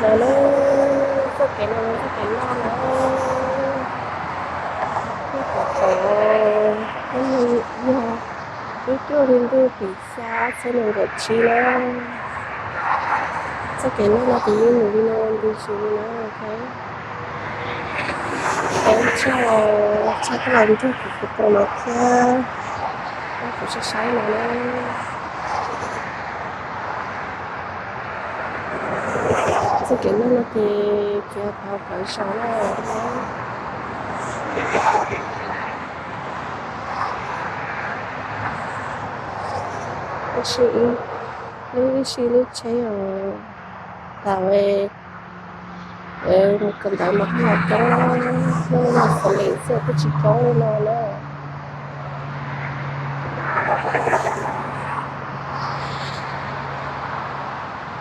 No na, txoj kev no, txoj kev loj no, nej pom tau, yog lub cuaj hli ntuj tim xya ob txhiab nees nkaum tsib na. Txoj kev loj no ces yeej mus li no nti zus li na. Peb tshaj, tshaj koj los nrog kuv tus no thiab, koj kuv saib saib no na. Txoj kev loj no ces txiav tau plawv zos na. Tab sis lub, ib si lub tsheb os, tas mus kawm ntawv mas haj yam coob, hnub no xov lees xwb kuj tsis coob li no na.